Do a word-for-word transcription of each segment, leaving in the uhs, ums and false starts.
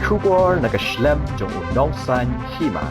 Khubor na ka shlem jong u nongsan hima.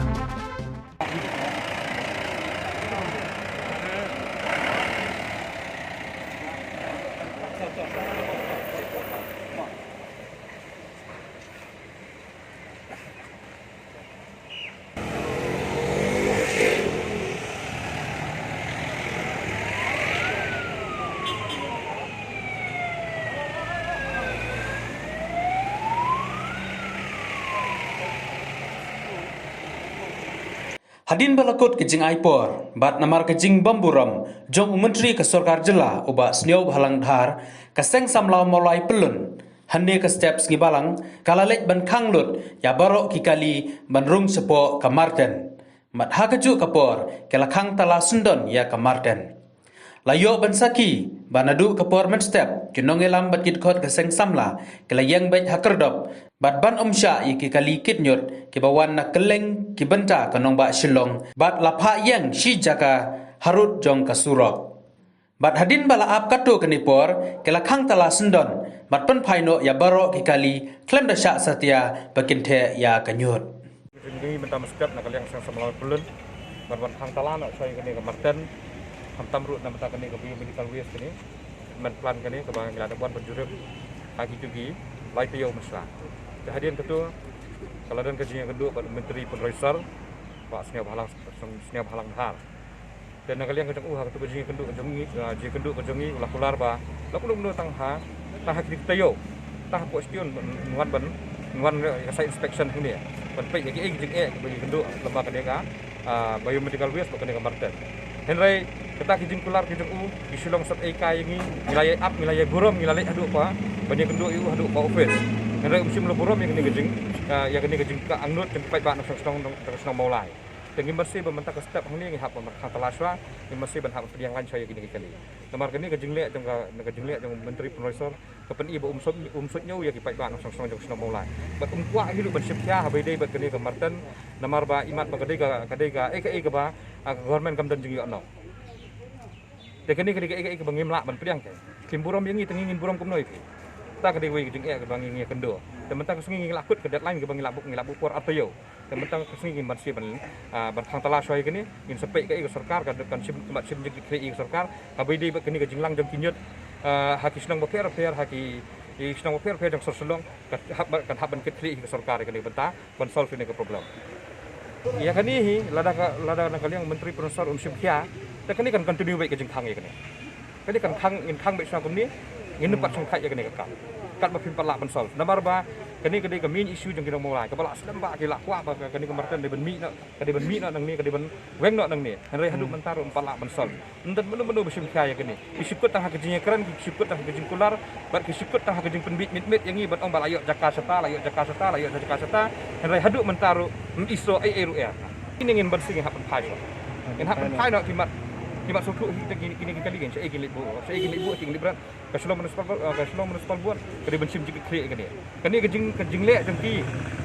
Hadien ba la kut ka jingai por bad namar ka jingbym burom jong u Myntri ka Sorkar Jylla u Bah Sniawbhalang Dhar, ka Seng Samla Mawlai Pyllun, hynne ka step sngi Balang ka la leit ban khang lut ïa baroh ki kali ban rung shapoh ka Marten. Bad ha kajuh ka por ki la khang tala syndon ïa ka Marten. La ïoh ban sakhi ba naduh ka por mynstep ki nongïalam bad ki dkhot ka Seng Samla ki la ïeng beit ha khyrdop bad ban ym shah ïa ki kali kit ñiut kiba wan na kylleng ki bynta ka nongbah Shillong bad la phah ïeng shi jaka harud jong ka surok. Bad hadien ba la ap katto katne por ki la khang tala syndon bad pynphai noh ïa baroh ki kali khlem da shah satia ba kin theh ïa ka ñiut. Jong ngi mynta mynstep na ka liang Seng Samla Pyllun ban wan khang tala noh shuwa ïa kane ka Marten, khamtam ruh na bynta kane ka biomedical waste kane, treatment plant kane kaba ngi la dep wan ban jurip ha kito ki lai taïew mynshuwa. Te hadien kato ka la don ka jingïakynduh bad u Myntri Pynroi Sor, Bah Sniawbhalang, Sniawbhalang Dhar. Te na ka liang ka jong u ha kato ka jingïakynduh ka jong ngi, ah, jingïakynduh ka jong ngi u la kular ba la kumno kumno tang ha, tang ha kine ki taïew, tang hapoh station, ngan wan ban, ngan wan ïa ka site inspection hangne ban peit ïa kiei ki jingeh kiba ïakynduh lyngba kane ka, ah, biomedical waste bad kane ka Marten. Hynrei kata ki jingkular ki jong u ki shu long sop ei kai ïa ngi, ngi la ïai ap, ngi la ïai burom, ngi la leit haduh pa ban ïakynduh ïa u haduh pa office. Hynrei um shym la burom ïa kane ka jing, ah, ïa kane ka jingkah angnud jong ki paidbah nongshong shnong, nongshong shnong Mawlai. Te ngim banse ba mynta ka step hangne ngi hap ban khang tala shuwa, ngim banse ban hap ban pdiang lain shuwa ïa kine ki kali. Namar kane ka jingleh jong ka, ka jingleh jong u Myntri Pynroi Sor ka pyni ba um sot, um sot ñiew ïa ki paidbah nongshong shnong jong shnong Mawlai. Bad um kwah hi ruh ban shim khia haba ïadei bad kane ka Marten, namar ba imat ba ka dei ka, ka dei ka, eh, kaei kaba, ah, ka government kam don jingïoh noh. Te kane ka dei kaei kaei kaba ngim lah ban pdiang te. Kim burom ïa ngi te ngi ngin burom kumno ïa phi. Ta ka dei kawei ka jingeh kaba ngi ngi ïakynduh. Te mynta ka sngi ngi la kut ka deadline kaba ngi la buh, ngi la buh por ar taïew. Te mynta ka sngi ngin banse ban, ah, ban khang tala shuwa ïa kane, ngin sa peit kaei ka sorkar ka kan shim, kan shim jingkitkhlieh ïa ka sorkar. Haba ïadei bad kane ka jinglang jong ki ñiut, ah, ha ki shnong bapher bapher, ha ki, ki shnong bapher bapher jong sor Shillong, kan hap ban, kan hap ban kitkhlieh ïa ka sorkar ïa kane ka bynta ban solve ïa kane ka problem. Ïa kane hi lada ka, lada na ka liang Myntri Pynroi Sor um shim khia, te kane kan continue beit ka jingkhang ïa kane. Kane kan khang, ngin khang beit shuwa kumne, ngin ym pat shongthait ïa kane ka kam. Katba phim pat lah ban solve. Namar ba kane ka dei ka main issue jong ki nong Mawlai kaba la slem ba ki la kwah ba ka, kane ka Marten dei ban mih noh, ka dei ban mih noh nangne, ka dei ban weng noh nangne. Hynrei haduh mynta ruh ym pat lah ban solve. Ym don mano mano ba shim khia ïa kane. Ki shu kut tang ha ka jingïakren, ki shu kut tang ha ka jingkular, bad ki shu kut tang ha ka jingpynbiej mit mit ïa ngi ban ong ba la ïoh jaka shata, la ïoh jaka shata, la ïoh jaka shata. Hynrei haduh mynta ruh ym i shuh ei ei ruh ïa. Kine ngin banse ngin hap pynphai shuwa. Ngin hap pynphai noh ki mat, ki mat sngewthuh hi te kine, kine ki kali ngin shaei kin leit buh, shaei kin leit buh, shaei kin leit bret. Ka Shillong Municipal, eh, ka Shillong Municipal Board ka dei ban shim jingkitkhlieh ïa kane. Kane ka jing, ka jingleh jong ki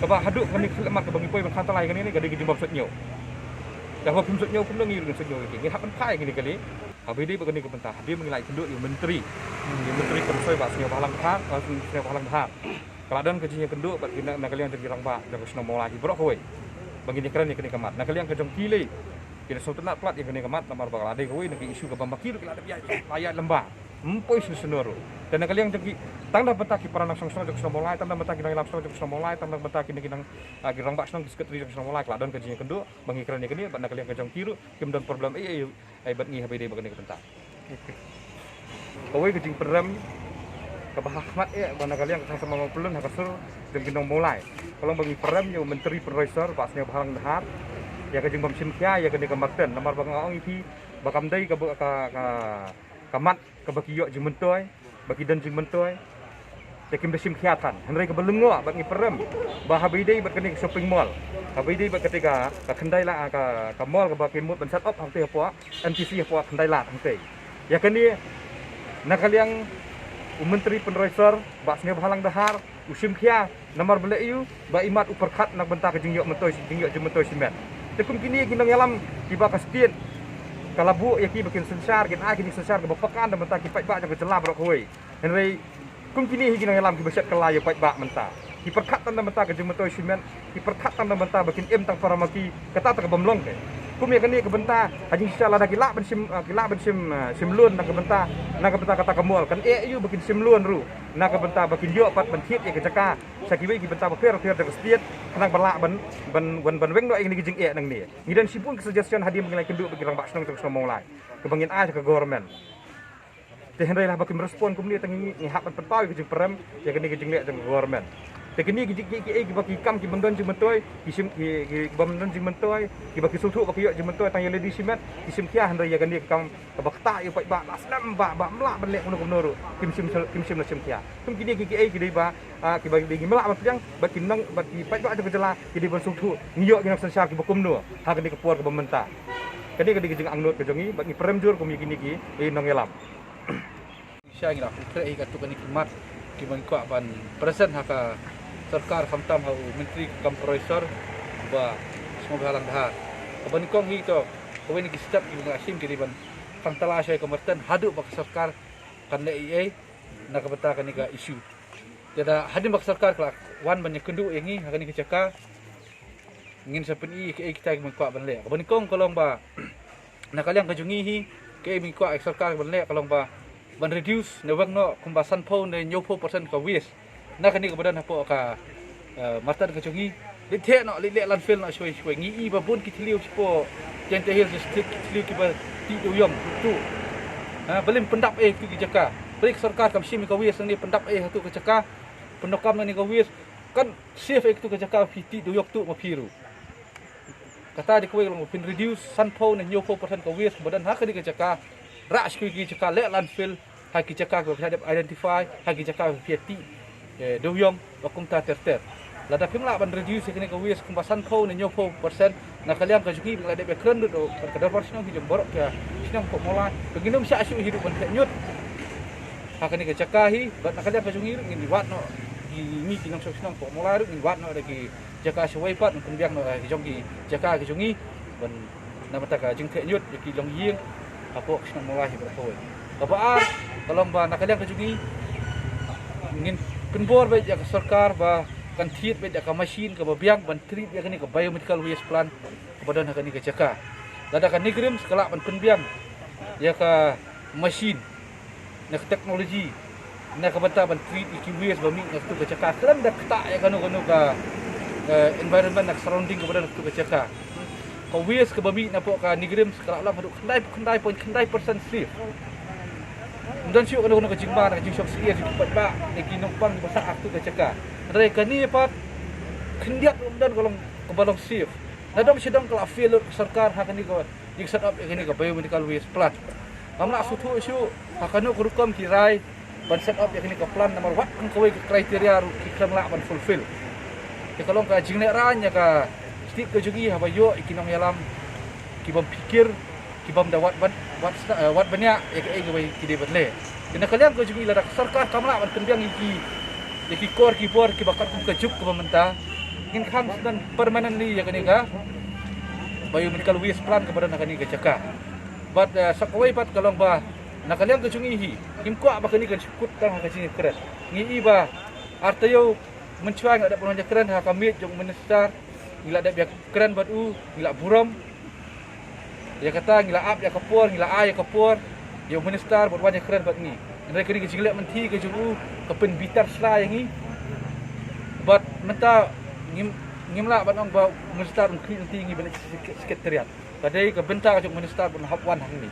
kaba haduh kane ka khyllipmat kaba ngi poi ban khang tala ïa kane ne ka dei ka jingbym sot ñiew. Te haba phim sot ñiew kumno ngi ruh ngin sot ñiew ïa ki. Ngin hap pynphai ïa kine ki kali. Haba ïadei bad kane ka bynta hadien ba ngi la ïakynduh ïa u Myntri, ïa u Myntri Pynroi Sor Bah Sniawbhalang Dhar, eh, Sniawbhalang Dhar, ka la don ka jingïakynduh bad ki na, na ka liang jong ki rangbah jong ka shnong Mawlai hi baroh kawei ba ngin ïakren ïa kane ka mat. Na ka liang ka jong ki lei ki la sngewtynnat palat ïa kane ka mat namar ba ka la dei kawei na ki issue kaba ma ki ruh ki la dep ïaid, la ïaid lem bad ym poi shisha shisha ruh. Te na ka liang jong ki, tang na bynta ki para nongshong shnong jong ka shnong Mawlai, tang na bynta ki nongïalam shnong jong ka shnong Mawlai, tang na bynta kine ki nong, ah, ki rangbah shnong, ki secretary jong ka shnong Mawlai, ka la don ka jingïakynduh ba ngi kren ïa kane bad na ka liang ka jong ki ruh kim don problem ei ei ei bad ngi haba ïadei bad kane ka bynta. Kawei ka jingpynrem kaba ha khmat eh ba na ka liang ka Seng Samla Mawlai Pyllun ha ka sur jong ki nong Mawlai, ka long ba ngi pynrem ïa u Myntri Pynroi Sor Bah Sniawbhalang Dhar ïa ka jingbym shim khia ïa kane ka Marten, namar ba nga ong ïa phi ba kam dei ka, ka, ka, ka mat kaba ki ïoh jingmyntoi, ba ki don jingmyntoi. Te kim da shim khia than. Hynrei kaba lyngngoh bad ngi pynrem ba haba ïadei bad kane ka shopping mall, haba ïadei bad kane ka, ka Khyndai Lad, ka, ka mall kaba ki mut ban set up hangtei hapoh M T C hapoh Khyndai Lad hangtei. Ïa kane na ka liang u Myntri Pynroi Sor Bah Sniawbhalang Dhar u shim khia namar ba leh ïa u ba imat u pyrkhat na ka bynta ka jingïoh myntoi, jingïoh jingmyntoi shimet. Te kum kine ki nongïalam kiba ka state ka la buh ïa ki ba kin synshar, kin ai kine ki synshar kaba pyrkhat na ka bynta ki paidbah jong ka jylla baroh kawei. Hynrei kum kine hi ki nongïalam kiba shet kylla ïa u paidbah mynta. Ki pyrkhat tang na bynta ka jingmyntoi shimet, ki pyrkhat tang na bynta ba kin im tang para ma ki, kata ta ka bym long te. Kum ïa kane ka bynta, ha jingshisha lada ki lah ban shim, ah, ki lah ban shim, ah, shim loan na ka bynta, na ka bynta kata ka mall, kan eh ïa u ba kin shim loan ruh na ka bynta ba kin ïoh pat ban thied ïa ka jaka sha kiwei ki bynta bapher bapher jong ka state, khnang ba lah ban, ban, ban, ban weng noh ïa kine ki jingeh nangne. Ngi don shibun ki suggestion hadien ba ngin ïa kynduh bad ki rangbah shnong jong ka shnong Mawlai, kaba ngin ai sha ka government. Te hynrei lah ba kim respond kumne, te ngi, ngi hap ban pynpaw ïa ka jingpyrem ïa kane ka jingleh jong ka government. Te kine ki, ki, ki, kiei kiba ki kam ki bym don jingmyntoi, ki shim, ki, ki, ki bym don jingmyntoi, kiba ki sngewthuh ba ki ïoh jingmyntoi tang ïa lade shimet, ki shim khia, hynrei ïa kane ka kam kaba ktah ïa u paidbah, ba slem, ba, ba ym lah ban leh kumno kumno ruh, kim shim, kim shym la shim khia. Kum kine ki, kiei ki dei ba, ah, kiba dei ngim lah ban pdiang, bad ki nong, bad ki paidbah jong ka jylla ki dei ban sngewthuh, ngi ïoh ki nongsynshar kiba kumno ha kane ka por kaba mynta. Kane ka dei ka jingangnud ka jong ngi, bad ngi pyrem jur kum ïa kine ki, eh, nongïalam. Sha ngi la pynkhreh hi katto katne ki mat kiba ngi kwah ban present ha ka sorkar, khamtam ha u Myntri ka kam Private Sector, Bah Sniawbhalang Dhar. Kaba nyngkong hi to, kawei na ki step kiba ngi la shim ki dei ban khang tala sha ka Marten haduh ba ka sorkar kan leh ei ei na ka bynta kane ka issue. Te da hadien ba ka sorkar ka la wan ban ïakynduh ïa ngi ha kane ka jaka, ngin sa pyni ïa kiei kita kiba ngi kwah ban leh. Kaba nyngkong ka long ba na ka liang ka jong ngi hi, kiei ba ngi kwah ïa ka sorkar ban leh ka long ba ban reduce ne weng noh kumba sanphew ne hynñiewphew percent ka waste na kane kaba don hapoh ka, eh, Marten ka jong ngi. Leit theh noh, leit leh landfill noh shwei shwei. Ngi i ba bun ki thliew shapoh Jaintia Hills District, ki thliew kiba tih dewïong tuh. Ha, balei ym pyndap ei ha kito ki jaka? Balei ka sorkar kam shim ïa ka waste nangne, pyndap ei ha kito ka jaka? Pyndonkam nangne ka waste. Kan save ei ha kito ka jaka, phi tih dewïong tuh ma phi ruh. Kata dei kawei ka long ba phin reduce sanphew ne hynñiewphew percent ka waste kaba don ha kane ka jaka. Rah sha kiwei ki jaka, leh landfill ha ki jaka kiba phi la dep identify, ha ki jaka ba phi ïa tih, eh, dewïong, ba kumta ter ter. Lada phim lah ban reduce ïa kane ka waste kumba sanphew ne hynñiewphew percent, na ka liang ka jong ngi ba ngi la dep ïakren ruh bad ka dorbar shnong hi jong baroh ka shnong hapoh Mawlai, ba ngin ym shah shuh hi ruh ban theh ñiut ha kane ka jaka hi. Bad na ka liang ka jong ngi ruh ngin wad noh, ngi, ngi ki nongshong shnong hapoh Mawlai ruh ngin wad noh da ki jaka shawei pat, ngin pynbiang noh, eh, ki jong ki jaka ki jong ngi ban, na bynta ka jingtheh ñiut ïa ki longïing hapoh ka shnong Mawlai hi baroh kawei. Kaba ar ka long ba na ka liang ka jong ngi ngin pynbor beit ïa ka sorkar ba kan thied beit ïa ka machine kaba biang ban treat ïa kane ka biomedical waste plant kaba don ha kane ka jaka. Lada ka NEIGRIHMS ka lah ban pynbiang ïa ka machine na ka technology na ka bynta ban treat ïa ki waste ba mih na katu ka jaka, khlem da ktah ïa kano kano ka, eh, environment na ka surrounding kaba don na katu ka jaka. Ka waste kaba mih napoh ka NEIGRIHMS ka la long haduh khyndai, khyndai point khyndai percent safe. Ym don shuh kano kano ka jingma na ka jingshong syiar jong ki paidbah ne ki nongpang kiba sah ha katu ka jaka. Hynrei kane pat khyndiat ruh ym don ka long kaba long safe. Nadong shadong ka la fail lut ka sorkar ha kane ka jing set up ïa kane ka biomedical waste plant. Ngam lah sngewthuh shuh ha kano ka rukom ki rai ban set up ïa kane ka plant namar wat tang kawei ka criteria ruh ki khlem lah ban fulfill. Te ka long ka jinglehraiñ ïa ka state ka jong ngi haba ïoh ïa ki nongïalam ki bym phikir, ki bym da wad ban, wad sna-, eh, wad bniah ïa kaei kaba ki dei ban leh. Te na ka liang ka jong ngi lada ka sorkar kam lah ban pynbiang ïa ki, ïa ki kor ki bor kiba katkum ka juk kaba mynta, ngin khang sdang permanently ïa kane ka biomedical waste plant kaba don ha kane ka jaka. Bad, eh, sa kawei pat ka long ba na ka liang ka jong ngi hi, ngim kwah ba kane kan shu kut tang ha ka jingïakren. Ngi i ba ar taïew mynshuwa ngi la dep ban wan ïakren ha ka miej jong u minister, ngi la dep ïakren bad u, ngi la burom. Ïa kata ngi la ap ïa ka por, ngi la ai ïa ka por ïa u minister bad wan ïakren bad ngi. Hynrei kane ka jingleh lynti ka jong u ka pynbitar sla ïa ngi. Bad mynta ngim, ngim lah ban ong ba u minister un khmih lynti ïa ngi ban leit sha sek-, secretariat. Ka dei ka bynta ka jong u minister ban hap wan hangne.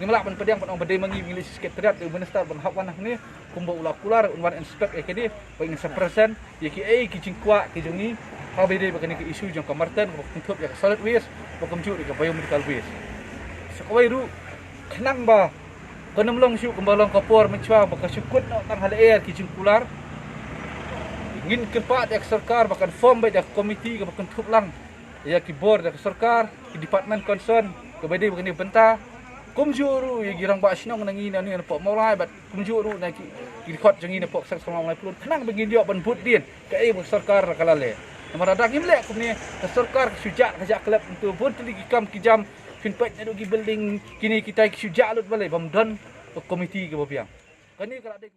Ngim lah ban pdiang ban ong ba dei ma ngi ba ngi leit sha secretariat, dei u minister ban hap wan hangne. Kumba u la kular un wan inspect ïa kine, ba ngin sa present ïa kiei ki jingkwah ki jong ngi, haba ïadei bad kane ka issue jong ka Marten kaba kynthup ïa ka solid waste bad kumjuh ïa ka biomedical waste. Sa kawei ruh, khnang ba kan ym long shuh kumba long ka por mynshuwa ba ka shu kut noh tang ha lyer ki jingkular, ngin kyrpad ïa ka sorkar ba kan form beit ïa ka komiti kaba kynthup lang ïa ki bor da ka sorkar, ki department concern kaba ïadei bad kane ka bynta. Kumjuh ruh ïa ki rangbah shnong na ngi na ngi napoh Mawlai bad kumjuh ruh na ki, ki dkhot jong ngi napoh ka Seng Samla Mawlai Pyllun, khnang ba ngin ïoh ban bud dien kaei ba ka sorkar ka la leh. Namar lada ngim leh kumne, ka sorkar ka shu jah ka jah khlem, to bun tylli ki kam ki jam, phin peit naduh ki building kine kita ki shu jah lut balei, bym don ka komiti kaba biang. Kane ka la dei